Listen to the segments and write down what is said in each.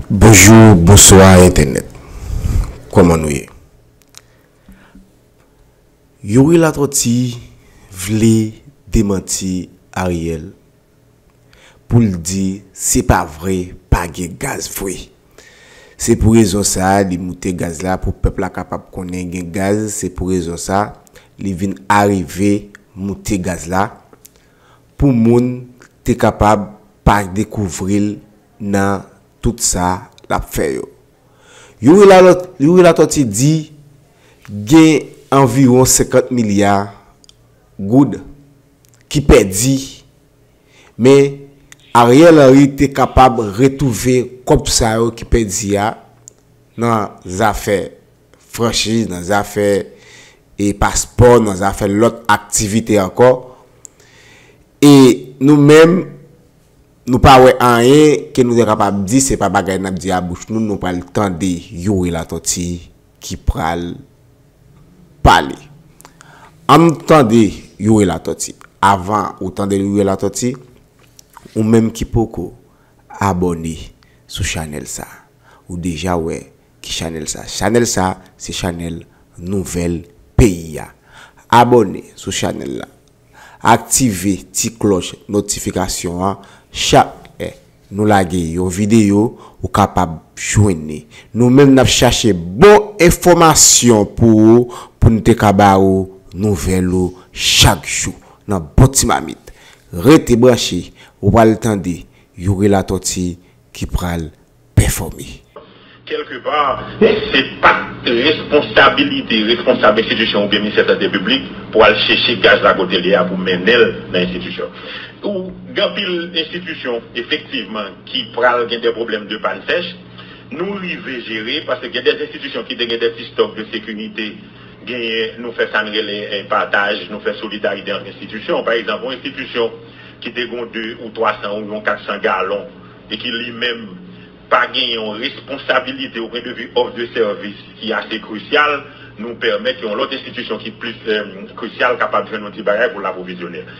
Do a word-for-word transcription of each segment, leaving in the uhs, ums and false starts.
Bonjou, bonswa entènèt. Kòman nou ye? Youri Latortue vle demanti Ariel pou l di se pa vre, pa gen gaz vre. Se pou rezon sa a li moute gaz la pou pèp la kapab konnen gen gaz. Se pou rezon sa li vin arive moute gaz la pou moun te kapab pa dekouvri l nan tout sa l ap fè yo. Youri Lalot- Youri Latortue di gen anviwon senkant milya goud ki pèdi, men Ariel Henry te kapab retwouve kòb sa yo ki pèdi a nan zafè franchiz, nan zafè e paspò, nan zafè lòt aktivite ankò. E nou menm, nou pa wè anyen ke nou te kapab di, se pa bagay n ap di a bouch nou, nou pral tande Youri Latortue ki pral pale. Ann tande Youri Latortue. Avan ou tande Youri Latortue, ou menm ki poko abòne sou chanèl sa, ou deja wè ki chanèl sa. Chanèl sa, se chanèl nouvèl peyi a. Abòne sou chanèl la. Aktive ti klòch notifikasyon an. Chak lè nou lage yon videyo, ou kapab jwenn li. Nou menm n ap chache bon enfòmasyon pou ou, pou n te ka ba ou nouvèl ou chak jou nan bon ti mamit. Rete branche, ou pral tande Youri Latortue ki pral pèfòme. Kèlkepa, se pa t responsabilite responsab enstitisyon oubyen Ministè Sante Piblik pou al chèche gaz la kote l ye a pou mennen l nan enstitisyon. Ou gen anpil enstitisyon, efektivman, ki pral gen de pwoblèm de pàn sèch. Nou rive jere, paske gen de enstitisyon ki te gen de ti stòk de sekirite, genyen, nou fè sa n rele pataj, nou fè solidarite ant enstitisyon. Pa egzanp, yon enstitisyon ki te gen de ou twa san ou yon kat san galon e ki li menm pa gen yon responsabilite o pwen de vi òf de sèvis ki ase krisyal, nou pèmèt yon lòt enstitisyon ki plis krisyal kapab jwenn yon ti bagay pou l apwovizyone l.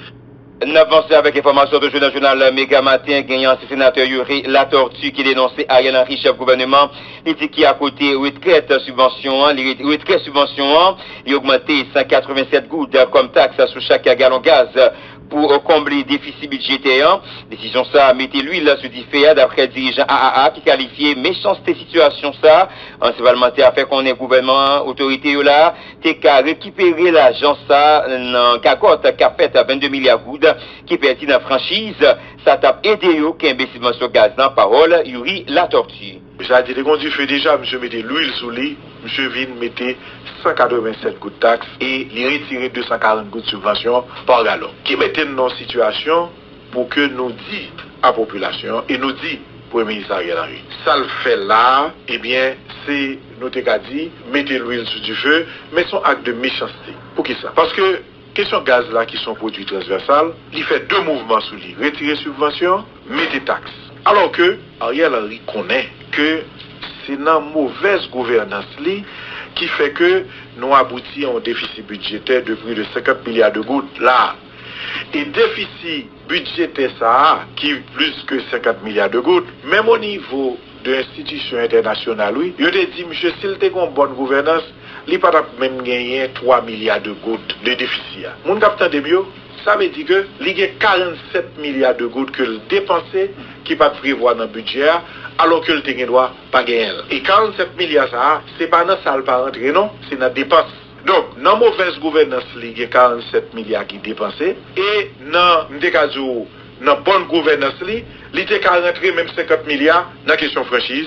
N ap vanse avèk enfòmasyon toujou nan jounal Mega Maten. Genyen ansyen senatè Youri Latortue ki denonse Ariel Henry, chèf gouvèneman. Li di ki akote retrèt sibvansyon an, li retrè sibvansyon an, li ogmante san katrevennsèt goud kòm taks sou chak galon gaz pou konble defisi bidjetè an. Desizyon sa a mete lwil sou dife a, daprè dirijan A A A ki kalifye mechanste sitiyasyon sa a. Ansyen palmantè a fè konnen gouvènman an, otorite yo la, te ka rekipere lajan sa a nan gagòt k ap fèt, vennde milya goud ki pèdi nan franchiz, sa t ap ede yo kenbe sibvansyon gaz lan, pawòl Youri Latortue. Sa di te gon dife deja, misye mete lwil sou li, misye vin mete san katrevennsèt goud taks e li retire de san karant goud sibvansyon pa galon. Ki mete n nan yon sitiyasyon pou ke nou di a popilasyon an e nou di Premye Minis Ariel Henry. Sa l fè la a, ebyen, se, nou te ka di, mete lwil sou dife, men se yon ak de mechanste. Poukisa? Paske kesyon gaz la ki se yon pwodui transvèsal, li fè de mouvman sou li, retire sibvansyon, mete taks. Alò ke Ariel Henry konnen ke se nan movèz gouvènans li ki fè ke nou abouti a yon defisi bidjetè de plis de senkant milya de goud la a. E defisi bidjetè sa a, ki plis ke senkant milya de goud, menm o nivo de enstitisyon entènasyonal, wi, yo te di misye si l te gen yon bòn gouvènans, li pa t ap menm genyen twa milya de goud de defisi a. Moun k ap tande m yo, sa vle di ke li gen karannsèt milya de goud ke l depanse ki pa t prevwa nan bidjè a, alò ke l te gen dwa pa genyen l. E karannsèt milya sa a, se pa nan sa l pa rantre non, se nan depans. Donk, nan movèz gouvènans li gen karannsèt milya ki depanse, e nan, m te ka di w, nan bòn gouvènans li, li te ka rantre menm senkant milya nan kesyon franchiz,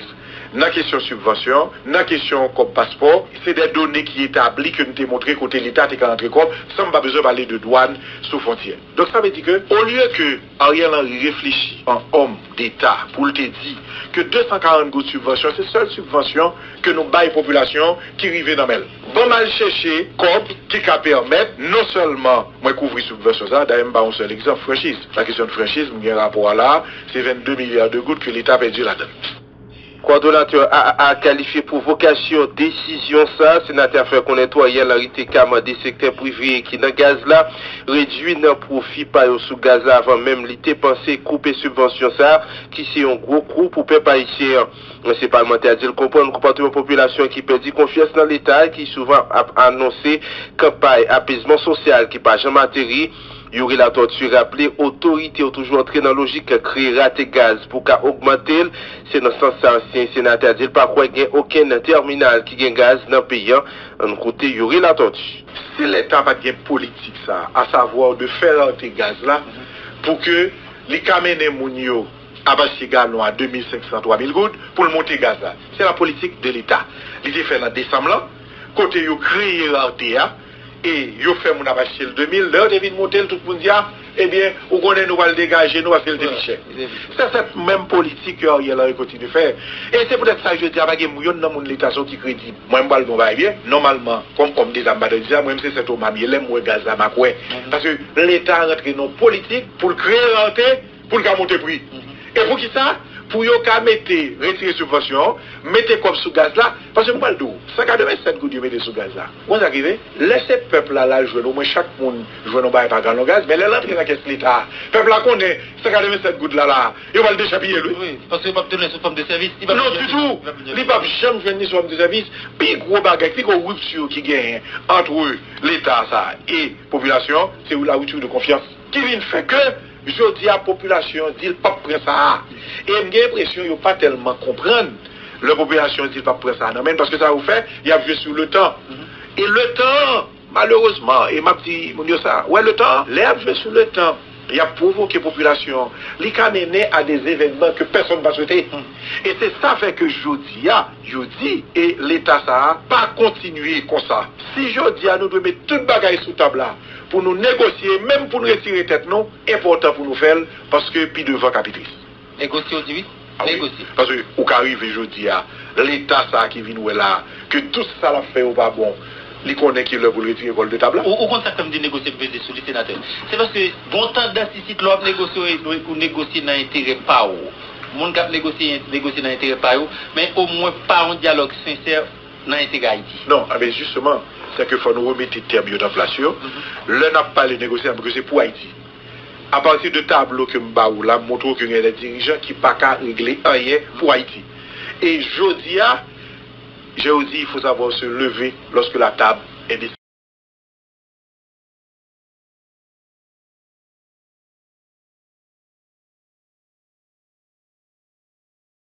nan kesyon sibvansyon, nan kesyon kòb paspò. Se de done ki etabli ke n te montre kote Leta te ka rantre kòb, san m pa bezwen pale de dwàn sou fwontyè. Donk, sa vle di ke, olye ke Ariel Henry reflechi an òm deta pou l te di ke de san karant goud sibvansyon se sèl sibvansyon ke nou bay popilasyon ki rive nan men l. Ban m al chèche kòb ki ka pèmèt non sèlman mwen kouvri sibvansyon sa a, dayè m ba yon sèl egzanp, franchiz. Nan kesyon de franchiz, m gen rapò a la a, se vennde milya de goud ke Leta pèdi ladan l. Kowòdonatè A A A kalifye pwovokasyon desizyon sa a. Senatè a fè konnen tou Ariel Henry te ka mande sektè prive ki nan gaz la redui nan pwofi pa yo sou gaz la avan menm li te panse koupe sibvansyon sa a ki se yon gwo kou pou pèp ayisyen an. Ansyen palmantè a di l konprann konpòteman popilasyon ki pèdi konfyans nan Leta, ki souvan ap anonse kanpay apezman sosyal ki pa janm ateri. Youri Latortue raple otorite yo toujou antre nan lojik kreye rate gaz pou ka ogmante l. Se nan sans sa ansyen senatè a di l pa kwè gen okenn tèminal ki gen gaz nan peyi a. Ann koute Youri Latortue. Si Leta pa t gen politik sa, asavwa de fè rate gaz la, pou ke li ka mennen moun yo ap achte galon a de mil senk san, twa mil goud, pou l monte gaz la. Se la politik de Leta. Li te fè l an desanm lan, kote yo kreye rate a, e yo fè moun ap achte l de mil. Lè yo te vin monte l, tout moun di, a, ebyen, ou konnen nou pral degaje nou paske l te pi chè. Se sèt menm politik ke Ariel Henry kontinye fè. E se poutèt sa jodi a pa gen youn nan moun Leta sa yo ki kredib. Mwen, m pral bon bagay byen. Nòmalman, kòm òm deta, m pa t di sa, mwen, m se Sentoma m ye. Lè m wè gaz la, m a kwè. Paske Leta rantre nan politik pou l kreye rate, pou l ka monte pri. E poukisa? Pou yo ka mete, retire sibvansyon an, mete kòb sou gaz la. Paske m pral di w, san katrevennsèt goud yo mete sou gaz la. Ou konn sa k rive? Lè se pèp la, l al jwenn, omwen chak moun jwenn yon bagay pa galon gaz, men lè l antre nan kès Leta a, pèp la konnen san katrevennsèt goud la, la, yo pral dechapiye l, wi. Wi, paske yo p ap tounen sou fòm de sèvis. Non, ditou. Li p ap janm jwenn ni sou fòm de sèvis. Pi gwo bagay, pi gwo ripti ki genyen ant Leta sa a e popilasyon an, se la rupture de confiance ki vin fè ke jodi a popilasyon an di l p ap pran sa a. E m gen enpresyon yo pa tèlman konprann lè popilasyon an di l p ap pran sa a nan men l, paske sa yo fè, y ap jwe sou letan. E letan, malerezman, e m ap di moun yo sa, wè letan, lè y ap jwe sou letan, y ap pwovoke popilasyon an, li ka mennen a de evènman ke pèsonn pa swete. E se sa fè ke jodi a, yo di, e Leta sa a pa kontinye konsa. Si jodi a nou dwe met tout bagay sou tab la, pou nou negosye, menm pou n retire tèt nou, enpòtan pou nou fè l, paske pi devan k ap pi tris. Negosye, w di wi? Ah wi. Negosye. Paske ou ka rive jodi a, Leta sa a ki vin wè la, ke tout sa l ap fè yo pa bon, li konnen ki lè pou l retire kò l de tab la. Ou, ou konn sa k fè m di negosye m peze sou li, senatè? Se paske gon tandans isit, lè w ap negosye, ou, ou negosye nan enterè pa w. Moun k ap negosye, negosye nan enterè pa yo, men omwen pa yon dyalòg sensè nan enterè Ayiti. Non, a ben, jisteman, se ke fò nou remete tèm yo nan plas yo. Lè n ap pale negosye, se paske se pou Ayiti. Apati de tablo ke m ba ou la, m montre w ke gen de dirijan ki pa ka regle anyen pou Ayiti. E jodi a, je vous dis, il faut savoir se lever lorsque la table est décide.